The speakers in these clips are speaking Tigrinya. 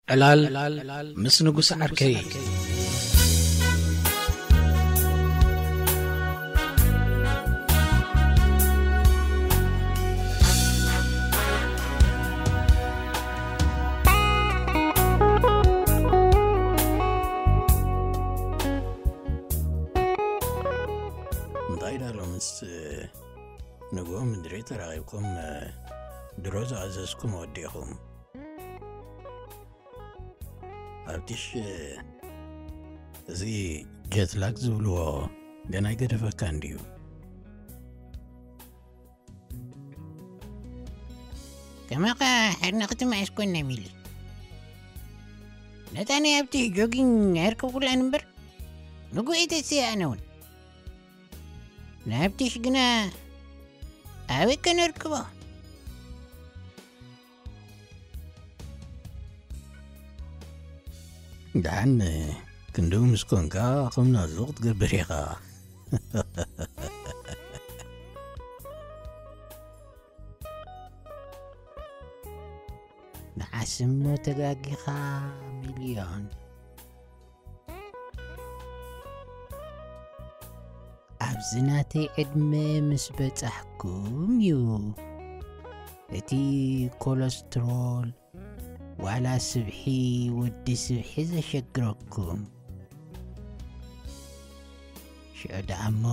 ዕላል ምስ ንጉስ ዓርከይ። እንታይ ዳ ሎምስ ንግሆ ምድሪ ተራኺብኩም ድሮ ዝኣዘዝኩም ወዲእኹም? ኣብቲሽ፣ እዚ ጀትላግ ዝብልዎ ገና ይገደፈካ እንድዩ። ከማኻ ሓድና ክትመዓስ ኮና ሚሊ። ነታ ናይ ኣብቲሽ ጆጊን ኣየርከብኩላን እምበር፣ ንጉ ኢተሲ ኣነ እውን። ንኣብቲሽ ግና ኣበይ ከነርክቦ? ደሓን ክንድኡ ምስ ኮንካ ከም ናዙ ክትገብር ኢኻ። ንዓስሞ ተጋጊኻ ሚልዮን። ኣብዚ ናተይ ዕድመ ምስ በጻሕኩም እዩ እቲ ኮለስትሮል ዋላ ስብሒ ወዲ ስብሒ ዘሸግረኩም። ሽዑ ደኣ እሞ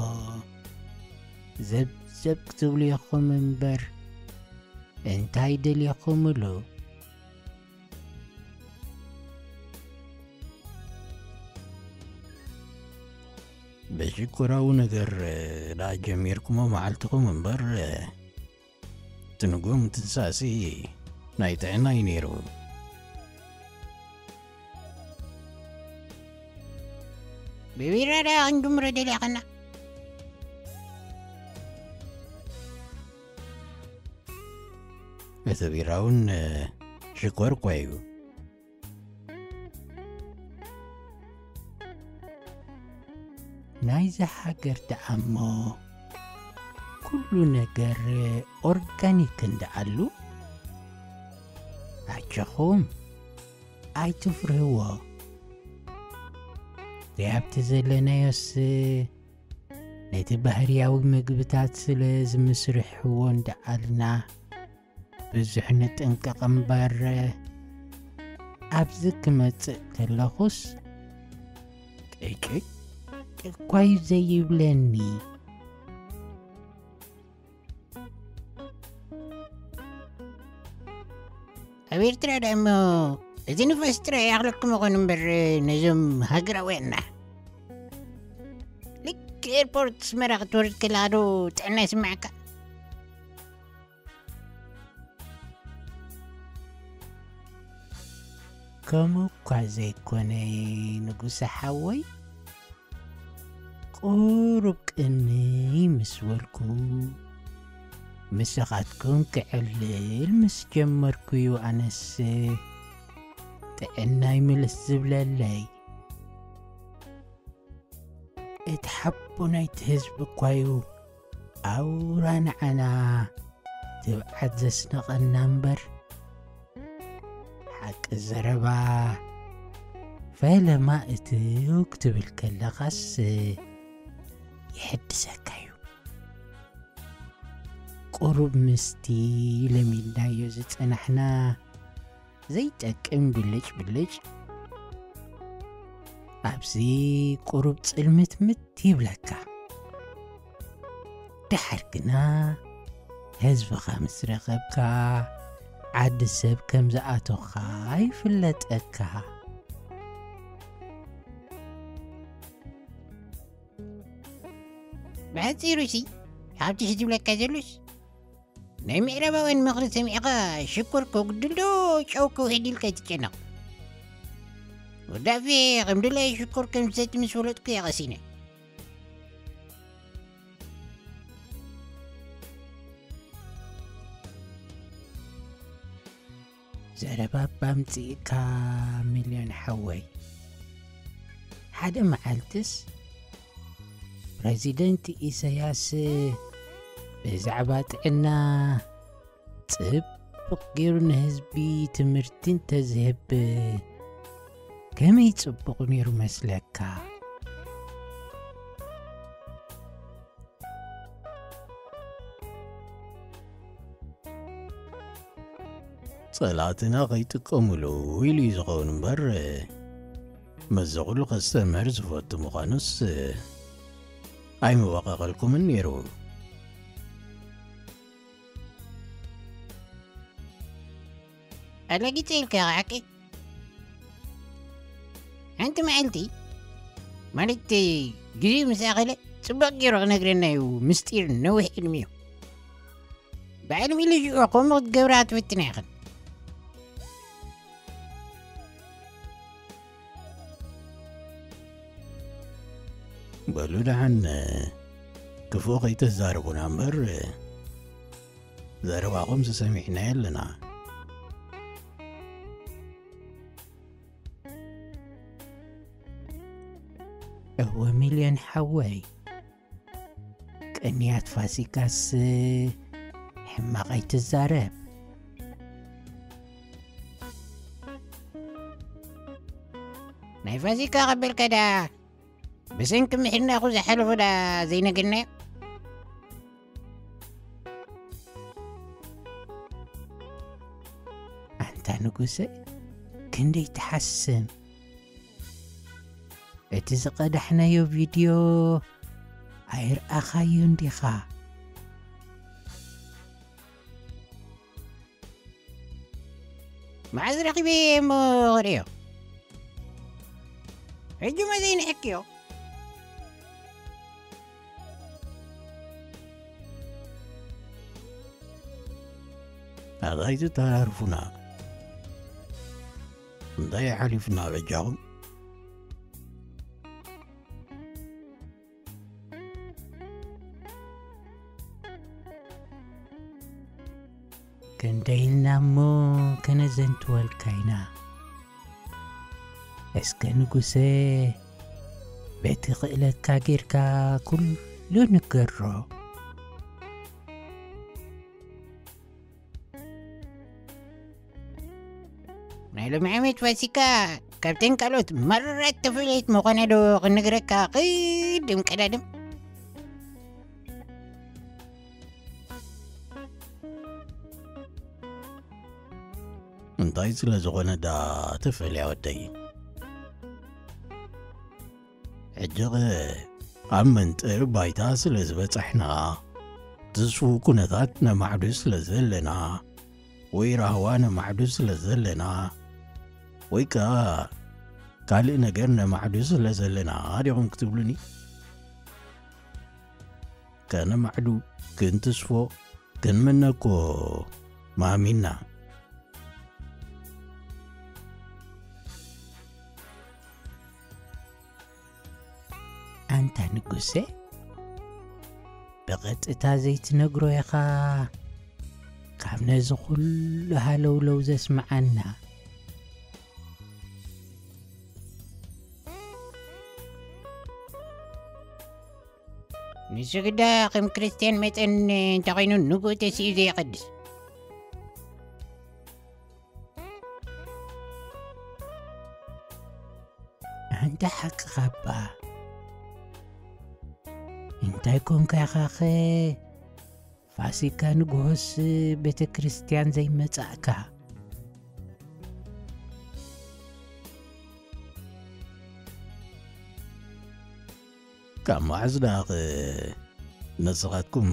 ዘብዘብ ክትብሉ ኢኹም እምበር እንታይ ደሊኹምሉ? በሽኮራዊ ነገር ደኣ ጀሚርኩሞ መዓልትኹም እምበር፣ እቲ ንግሆ ምትንሳእሲ ናይ ጥዕና እዩ ነይሩ። ብቢራ ደኣ ክንጅምሮ ደሊኻ? እቲ ቢራ እውን ሽኮር እኳ እዩ። ናይዛ ሃገር ደኣ እሞ ኩሉ ነገር ኦርጋኒክ እንደኣሉ፣ ኣጆኹም ኣይትፍርህዎ። ኣብቲ ዘለናዮስ ነቲ ባህርያዊ ምግብታት ስለ ዝምስርሕዎ እንደኣልና ብዙሕ ንጥንቀቕ እምበር፣ ኣብዚ ክመጽእ ከለኹስ ቅጭጭ እኳ እዩ ዘይብለኒ። ኣብ ኤርትራ ደኣ እሞ እቲ ንፋስ ጥራይ ይኣኽለኩም ይኾን እምበር፣ ነዞም ሃገራውያንና ልክዕ ኤርፖርት ኣስመራ ክትወርድ ከለኻ ዶ ጥዕና ይስምዓካ? ከምኡ እኳ ዘይኮነ ንጉሰ ሓወይ፣ ቁሩብ ቅንይ ምስ በልኩ፣ ምሳኻትኩም ክዕልል ምስ ጀመርኩ እዩ ኣነስ ጥዕናይ ምልስ ዝብለለይ። እቲ ሓቦ ናይቲ ህዝቢ እኳ እዩ ኣውራ ንዓና ትብዓት ዘስነቐና እምበር፣ ሓቂ ዘረባ ፈለማ እትው ክትብል ከለኻስ ይሕድሰካ እዩ። ቁሩብ ምስቲ ለሚድናዮ ዝጸናሕና ዘይጠቅም ብልጭ ብልጭ ኣብዚ ቁሩብ ጽልምትምት ይብለካ። ደሓር ግና ህዝብኻ ምስ ረኸብካ፣ ዓዲ ሰብ ከም ዝኣቶኻ ይፍለጠካ። ብሓጺሩሲ፣ ሓብትሽ ዝብለካ ዘሎስ፣ ናይ ምዕራባውያን ምኽሪ ሰሚዕኻ ሽኮር ከጉድል ዶ ጨው ከውሕድ ኢልካ ኣይትጨነቕ። ወዲ ኣፌ ከም ድላዩ ሽኮር ከም ዝሰቲ ምስ ፈለጥኩ እየ ቀሲነ። ዘረባ እባ ኣምጽእካ ሚልዮን ሓወይ። ሓደ መዓልትስ ፕረዚደንት ኢሳያስ ብዛዕባ ጥዕና ጽብቕ ጽቡቕ ገይሩ ንህዝቢ ትምህርቲ እንተዝህብ ከመይ ጽቡቕ ነይሩ መስለካ? ጸላእትና ከይጥቀሙሉ ኢሉ እዩ ዝኸውን እምበር፣ መዚ ኩሉ ከስተምህር ዝፈቱ ምዃኑስ ኣይምወቐቐልኩምን ነይሩ። ኣላጊጸ ኢልካ ሓቂ? ሓንቲ መዓልቲ፣ ማለት፣ ግዜ ምስ ኣኸለ ጽቡቕ ገይሩ ክነግረና እዩ። ምስጢር ነዊሕ ዕድሚኡ። ባዕሉ ኢሉ ሽዑ ከምኡ ክትገብራ ትፍትና ኢኽን። በሉ ደሓን፣ ክፉእ ከይተዛርቡና እምበር፣ ዘረባኹም ዝሰሚዕና የለና። እወ ሚልዮን ሓወይ፣ ቅንያት ፋሲካስ ሕማቕ ኣይትዛረብ። ናይ ፋሲካ ቀበልካ ዳ ብሰንኪ ምሕድናኹ ዝሓለፉ ዳ ዘይነገርናዮ? ኣንታ ንጉሰ፣ ክንደይ ትሓስም! እቲ ዝቐዳሕናዮ ቪድዮ ኣይርኣኻዮን ዲኻ? መዓዝ ረኺበ እሞ ክርእዮ? ሕጂ መዘይ ንሕክዮ? ኣጋይዚ ተራርፉና። እንታይ ሓሊፍና በጃኹም? ክንደይ ኢልና እሞ ከነዘንትወልካ ኢና። እስከ ንጉሰ፣ በቲ ክእለትካ ጌርካ ኩሉ ንገሮ። ናይ ሎሚ ዓመት ፋሲካ ካብተን ካልኦት መራት ተፈልየት ምዃና ዶ ክንነግረካ? ቅድም ቀዳድም። እንታይ ስለ ዝኾነ ዳ ተፈልያ ወደይ? ሕጂ ኸ ኣብ መንጥር ባይታ ስለ ዝበጻሕና፣ ትስፉው ኩነታት ነማዕዱ ስለ ዘለና፣ ወይ ራህዋ ነማዕዱ ስለ ዘለና፣ ወይ ከኣ ካልእ ነገር ነማዕዱ ስለ ዘለና ዲኹም ክትብሉኒ? ከነማዕዱ፣ ክንትስፎ፣ ክንምነ እኮ ማሚና። ኣንታ ንጉሰ፣ ብቐጥታ ዘይትነግሮ ኢኻ፣ ካብ ነዚ ኩሉ ሃለውለው ዘስምዓና። ንሱ ግዳ ከም ክርስትያን መጠን እንተኾይኑ ንግኡ ተሲኡ ዘየቐድስ። ኣንታ ሓቅኻ እባ። እንታይ ኮንካ ኢኻኸ ፋሲካ ንግሆስ ቤተ ክርስቲያን ዘይመጻእካ? ካብ መዓዝ ደኣ ኸ ንስኻትኩም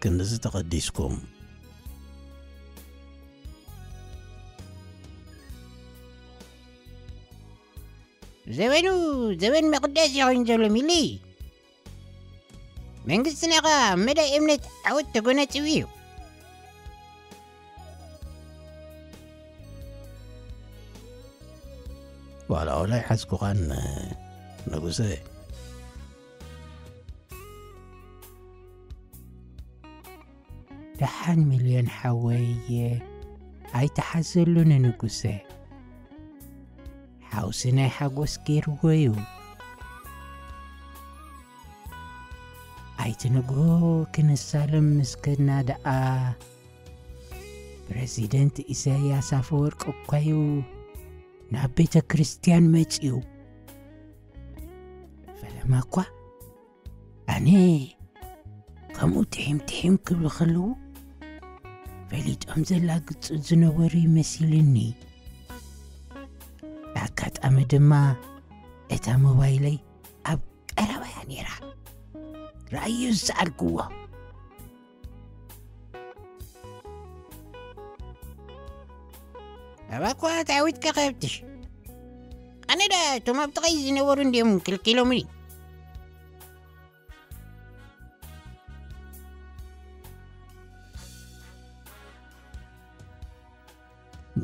ክንድዚ ተቐዲስኩም? ዘበኑ ዘበን ምቕዳስ እዩ ኮይኑ ዘሎ ሚሊ። መንግስትና ኸኣ ኣብ መዳይ እምነት ዓወት ተጎናጺፉ እዩ። ዋላ ዋላ ይሓዝኩኻን ንጉሰ። ደሓን ሚልዮን ሓወይ፣ ኣይትሓዘሉ ንንጉሰ። ሓውሲ ናይ ሓጎስ ገይርዎ እዩ። ኣይትንግሆ ክንሳለም ምስ ከድና ደኣ ፕረዚደንት ኢሳያስ ኣፈወርቂ እኳዩ ናብ ቤተ ክርስቲያን መጺኡ። ፈለማ እኳ ኣነ ከምኡ ትሒም ትሒም ክብሉ ከለዉ ፈሊጦም ዘላግጹ ዝነበሩ ይመሲልኒ። ኣጋጣሚ ድማ እታ ሞባይለይ ኣብ ቀረባ እያ ነይራ። ረኣዩ ዝሰኣልክዎ። ኣባኳ ታዊትካ ከብትሽ። ኣነ ዳ እቶም ኣብ ጥቐይ ዝነበሩ እንዲዮም ክልኪሎምኒ።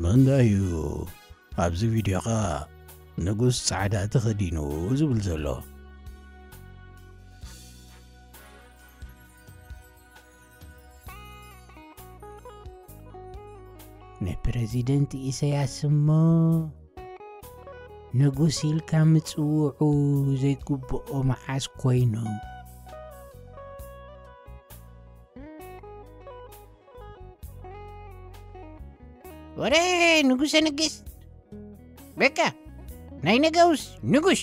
መንዳዩ ኣብዚ ቪድዮኻ ንጉስ ጻዕዳ ተኸዲኑ ዝብል ዘሎ? ንፕረዚደንት ኢሳያስ እሞ ንጉስ ኢልካ ምጽውዑ ዘይግብኦ መዓስ ኮይኑ? ወረ ንጉሰ ንግስ በቃ ናይ ነገውስ ንጉሽ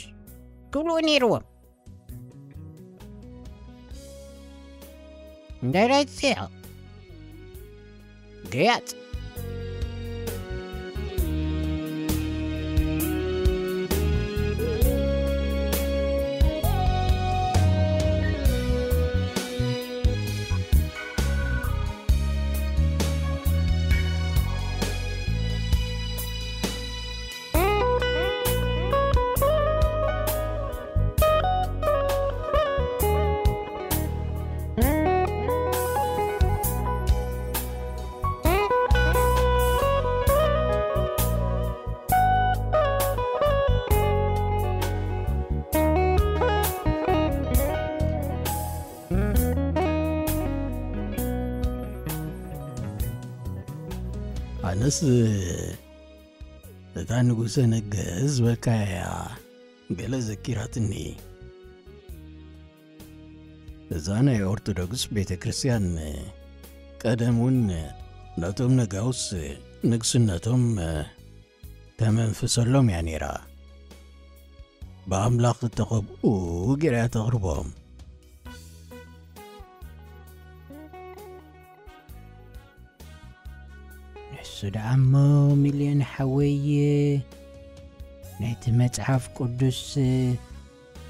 ክብልዎ ነይርዎም። እንዳይራይት ሴ ገያጽ። ኣነስ እታ ንጉሰ ነገስ ዝበልካያ እያ ገለ ዘኪራትኒ። እዛ ናይ ኦርቶዶክስ ቤተ ክርስቲያን ቀደም እውን ነቶም ነጋውስ ንግስነቶም ተመንፍሰሎም እያ ነይራ። ብኣምላኽ እተቐብኡ ገይራ እያ ተቕርቦም። ንሱ ደኣ እሞ ሚልዮን ሓወይ፣ ነቲ መጽሓፍ ቅዱስ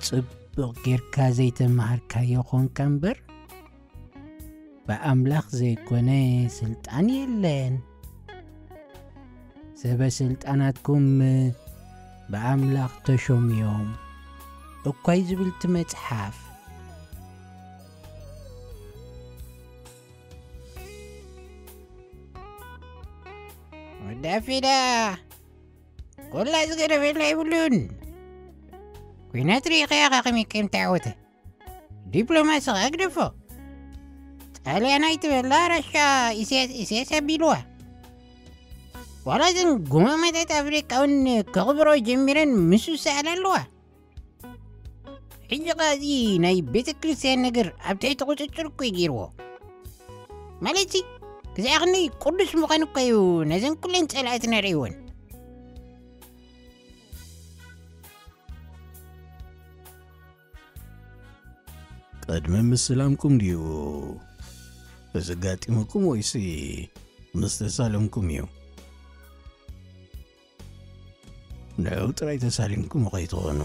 ጽቡቕ ጌርካ ዘይተማሃርካዮ ኾንካ እምበር፣ ብኣምላኽ ዘይኮነ ስልጣን የለን። ሰበ ስልጣናትኩም ብኣምላኽ ተሾምዮም እኳይ ዝብል እቲ መጽሓፍ። ወዲ ኣፌዳ፣ ኮላ ዝገደፈላ የብሉን። ኲናት ርኢኻያ ከመይ ከም ተዓወተ። ዲፕሎማሲ ኸኣ ግደፎ። ጣልያን ኣይትበላ፣ ራሻ ኢሳያስ፣ ኢሳያስ ኣቢልዋ። ዋላ እዘን ጉማማታት ኣፍሪቃ እውን ከኽብሮ ጀሚረን ምስ ዝሰኣላ ኣለዋ። ሕጂ ኸኣ እዚ ናይ ቤተ ክርስቲያን ነገር ኣብ ትሕቲ ቁጽጽር እኮ እዩ ገይርዎ። ማለትሲ፣ ክሳዕ ክንደይ ቅዱስ ምዃን እኮ እዩ ነዘን ኩለን ጸላእትና ርእይወን። ቅድሚ ምስላምኩም ድዩ እዚ ጋጢሙኩም ወይሲ ምስ ተሳለምኩም እዩ? ንዕኡ ጥራይ ተሳሊምኩም ከይትኾኑ።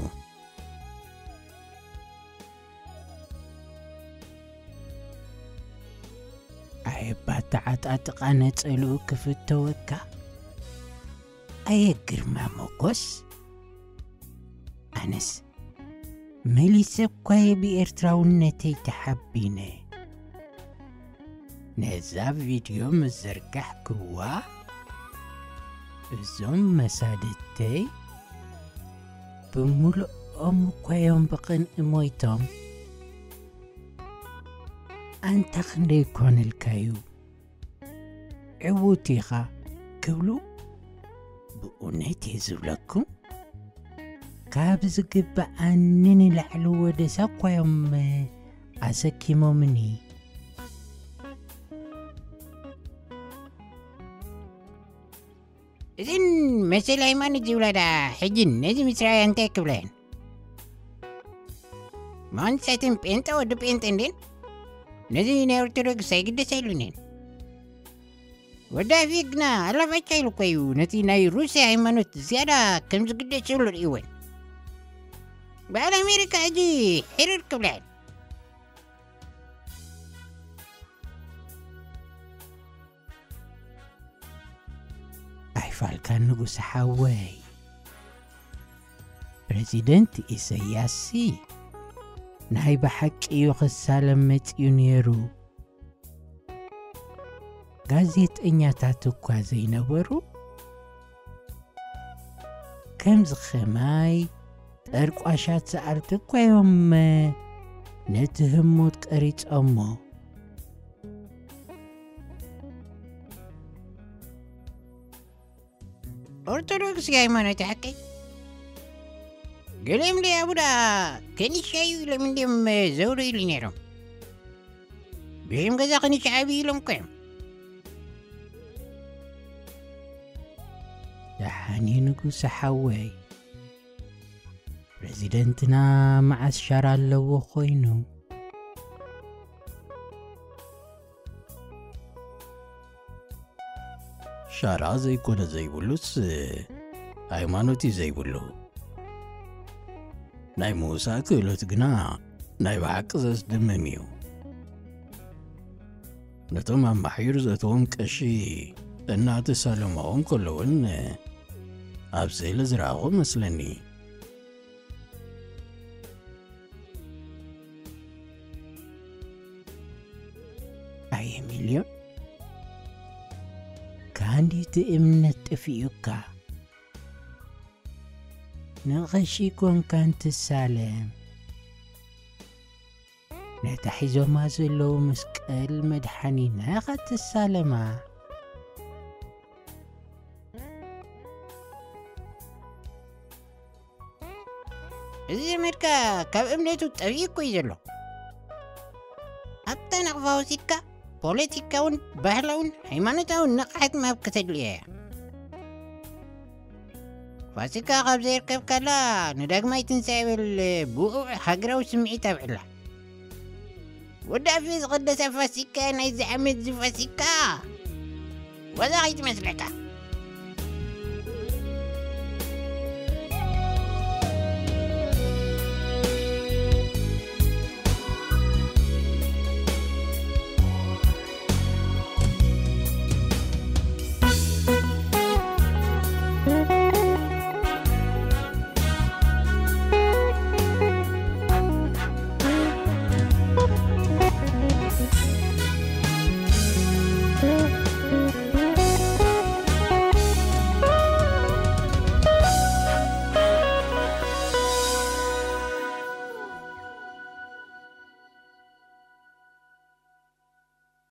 ኣየባ ተዓጣጥቓ ነጸልኡ ክፍተወካ። ኣየ ግርማ ሞጎስ። ኣነስ መሊሰ እኳ እየ ብኤርትራውነተይ ተሓቢነ። ነዛ ቪድዮ ምስ ዘርጋሕክዋ፣ እዞም መሳድድተይ ብምሉኦም እኳ እዮም ብቕንኢ ሞይቶም። ኣንታ ክንደይ ኮንልካዩ? ዕዉት ኢኻ ክብሉ ብእውነት እየ ዝብለኩም። ካብ ዝግብኣኒ ንላዕሊ ወደሳ እኳ እዮም ኣሰኪሞምኒ። መሰል ሃይማኖት ዝብላ ደኣ ሕጂ ነዚ ምስራያ እንታይ ክብላ እየን? ማንሳትን ጴንጠ ወዲ ጴንጠ እንዴን? ነዚ ናይ ኦርቶዶክስ ኣይግደሰሉን እየን። ወዲ ኣፌ ግና ኣላፋቻ ኢሉ እኮ እዩ ነቲ ናይ ሩስያ ሃይማኖት ዝያዳ ከም ዝግደሰሉ ርእይወን። በዓል ኣሜሪካ ሕጂ ሕርር ክብላ እየን። ኣይፋልካን ንጉስ ሓወይ። ፕረዚደንት ኢሰያስሲ ናይ ብሓቂ እዩ ክሳለም መጺኡ ነይሩ። ጋዜጠኛታት እኳ ዘይነበሩ፣ ከምዚ ኸማይ ጠርቋሻት ሰኣልቲ እኳ እዮም ነቲ ህሞት ቀሪጾሞ። ኦርቶዶክስ ሃይማኖት ሓቀይ። ገሊኦም ደኣ ኣቡ ደኣ ከኒሻ እዩ ኢሎም እንድዮም ዘውሩ ኢሉ ነይሮም። ብሽም ገዛ ከኒሻ ዓብዪ ኢሎም እኮ እዮም። ደሓን እዩ ንጉስ ሓወይ። ፕረዚደንትና መዓስ ሻራ ኣለዎ ኮይኑ? ሻራ ዘይኮነ ዘይብሉስ ሃይማኖት እዩ ዘይብሉ። ናይ ምውሳእ ክእለት ግና ናይ ብሓቂ ዘስድምም እዩ። ነቶም ኣማሕዩር ዘእተዎም ቀሺ እናተሳለማዎም ከለውን ኣብ ስእሊ ዝረኣኹ መስለኒ። ኣየ ሚልዮን፣ ካንዲቲ እምነት ጠፊኡካ። ንቐሺ ኮንካን ትሳለም። ነታ ሒዞማ ዘለዉ መስቀል መድሓኒና ኢኻ ትሳለማ። እዚ ዘመድካ ካብ እምነቱ ጠፊኡ እኮ እዩ ዘሎ። ኣብታ ናቕፋ ወሲድካ ፖለቲካውን ባህላውን ሃይማኖታውን ንቕሓት ምሃብ ከተድልዮ እያ። ፋሲካ ካብ ዘይርከብካላ ንዳግማይ ትንሳኤ በል ብኡዕ ሃገራዊ ስምዒት ኣብዕላ። ወዲ ኣፌ ዝቐደሰ ፋሲካ ናይዚ ዓመት እዚ ፋሲካ ዋዛ ከይትመስለካ።